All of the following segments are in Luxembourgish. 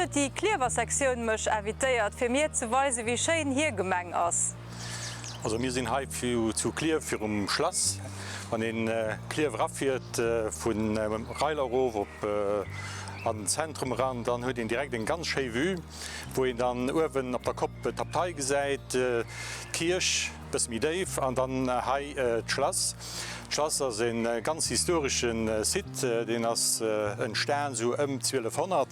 huet déi Klierfer Sektioun mech invitéiert, fir mir ze weisen, wéi schéin hir Gemeng ass. Also mir sinn hei zu Klierf virum Schlass. Wann een Klierf erafiert vu Reiler erof op an den Zentrum eran, dann huet een direkt eng ganz schéi Vue, wou een dann uewen op der Kopp d'Abtei gesäit, d'Kierch e bësse méi déif an dann hei d'Schlass. D'Schlass ass e ganz historesche Site, deen ass entstan sou ëm 1200.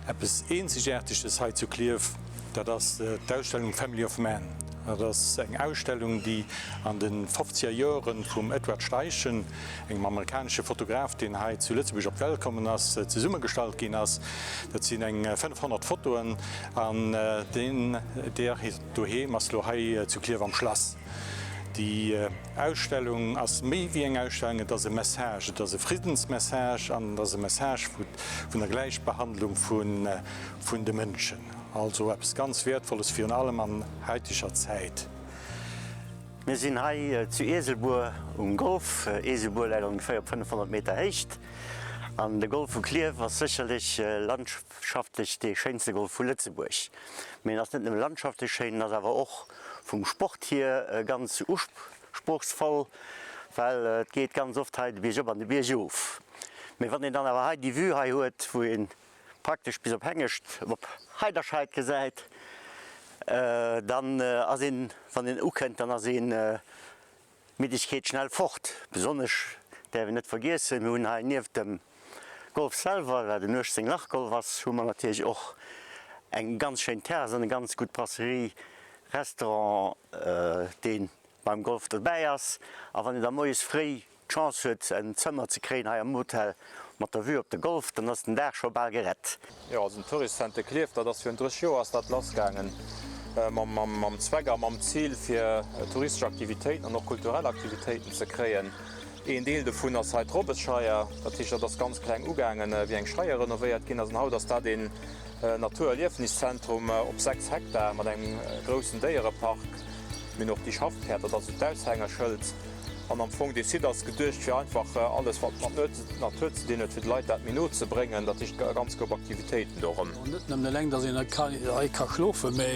Eppes Eenzegaarteges hei zu Klierf, dat ass d'Ausstellung Family of Man. Dat ass eng Ausstellung, déi an de fofzeger Joere vum Edward Steichen, engem amerikanesche Fotograf, deen hei zu Lëtzebuerg op d'Welt kommen ass, zesummegestallt ginn ass. Dat sinn eng 500 Fotoen an deen, där doheem ass lo hei zu Klierf am Schlass. Déi Ausstellung ass méi wéi eng Ausstellung, et ass e Message, et ass e Friddensmessage an et ass e Message vun der Gläichbehandlung vun de Mënschen. Also eppes ganz Wäertvolles, virun allem an haiteger Zäit. Mir sinn hei zu Ieselbuer um Golf. Ieselbuer läit ongeféier op 500 Meter Héicht an de Golf vu Klierf ass sécherlech landschaftlech dee schéinste Golf vu Lëtzebuerg. Mee en ass net nëmme landschaftlech schéin, en ass awer och vum Sport hier ganz usprochsvoll, well et geet ganz oft hei de Bierg op an de Bierg of. Mee wann een dann awer hei déi Vue hei huet, wou ee praktesch bis op Hengescht, op Heiderscheid gesäit, dann ass een, wann een ukënnt, dann ass een D'Middegkeet schnell fort. Besonnesch däerf een net vergiessen, mir hunn hei nieft dem Golf selwer, wat en 18 Lach Golf ass, hu mer natierlech och eng ganz schéin Terrass an e ganz gutt Brasserie, Restaurant, dee beim Golf dobäi ass. A wann een da moies fréi d'Chance huet en Zëmmer ze kréien hei am Hotel mat der Vue op de Golf, dann ass den Dag scho bal gerett. Jo, also den Touristcenter Klierf, dat ass virun 30 Joer ass dat lassgaangen mam Zweck a mam Zil fir touristesch Aktivitéiten an och kulturell Aktivitéiten ze kréien. Een Deel dovun ass hei d'Robbesscheier, dat heescht dat ass ganz kleng ugaangen, wéi eng Scheier renovéiert ginn ass an haut ass dat een Naturerliefniszentrum op 6 Hektar mat engem groussen Déierepark. Mir hunn och déi Schaffpäerd, dat ass esou d'Aushängeschëld. An am Fong, dee Site ass geduecht, fir einfach alles, wat mat Natur ze dinn huet, fir de Leit dat méi no ze bréngen. Dat heescht, e ganz Koup Aktivitéiten do erëm. Net nëmmen eleng, dass een hei ka schlofen, mä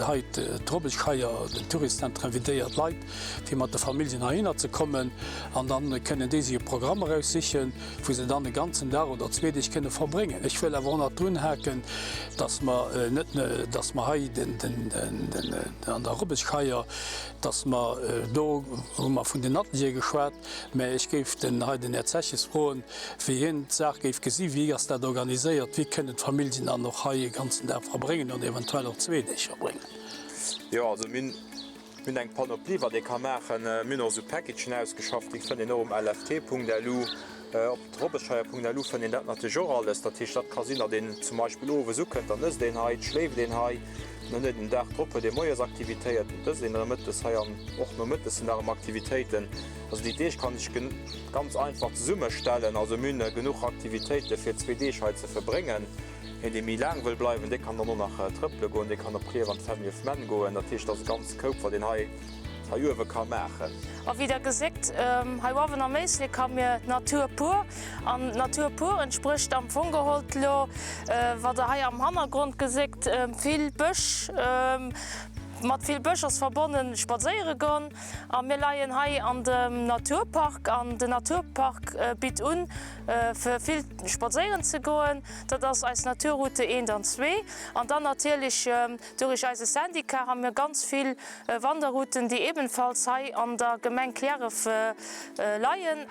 hei d'Robbescheier, den Touristcenter invitéiert d'Leit, fir mat de Familljen heihinner ze kommen. An da kënnen déi sech e Programm eraussichen, wou se dann e ganzen Dag oder zwee Deeg kënne verbréngen. Ech wëll awer och nach drunhaken, dass mer net, dass mer hei den, an der Robbescheier, dass mer, do hu mer vun den Ateliere geschwat, mä ech géif den hei den Här Zeches froen, wéi hien d'Saach géif gesinn, wéi ass dat organiséiert, wéi kënnen d'Familljen dann och hei e ganzen Dag verbréngen oder eventuell och zwee Deeg verbréngen. Jo, also mir hunn eng Panoplie, wat ee ka maachen. Mir hunn och esou Packagen ausgeschafft, déi fënnt een och um lft.lu. Op robbescheier.lu fënnt een dat natierlech och alles. Dat heescht, dat ka sinn, datt een zum Beispill owes ukënnt, dann ësst een hei, et schléift een hei, dann huet een den Dag drop huet ee moies Aktivitéiten, et ësst een erëm mëttes hei an och nomëttes sinn nach erëm Aktivitéiten. Also déi Deeg kann ee sech ganz einfach zesummestellen. Also mir hunn genuch Aktivitéite fir zwee Deeg hei ze verbréngen. Een, dee méi laang wëll bleiwen, dee kann dann och nach trëppele goen, dee kann op Klierf an d'Family of Man goen. Dat heescht, dat ass e ganze Koup, wat een hei. Hei uewe ka maachen. A wéi der geséckt, hei uawen am Éislek ha mir d'Natur pur. An d'Natur pur entsprécht am Fong gehollt lo, wat der hei am Hannergrond geséckt, vill Bësch. Mat vill Bësch ass verbonnen spadséiere gon. A mir leien hei an dem Naturpark an den Naturpark bitt un, fir vill spadséieren ze goen. Dat ass eis Naturroute 1 an 2. An dann natierlech Durich eise Syndicat ha mir ganz vill Wanderrouten, déi ebenfalls hei an der Gemeng Cliärref leien.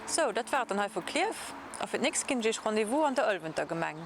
Sou, dat war et dann hei vu Klierf a fir d'nächst ginn ech iech Rendez-vous an der Ëlwenter Gemeng.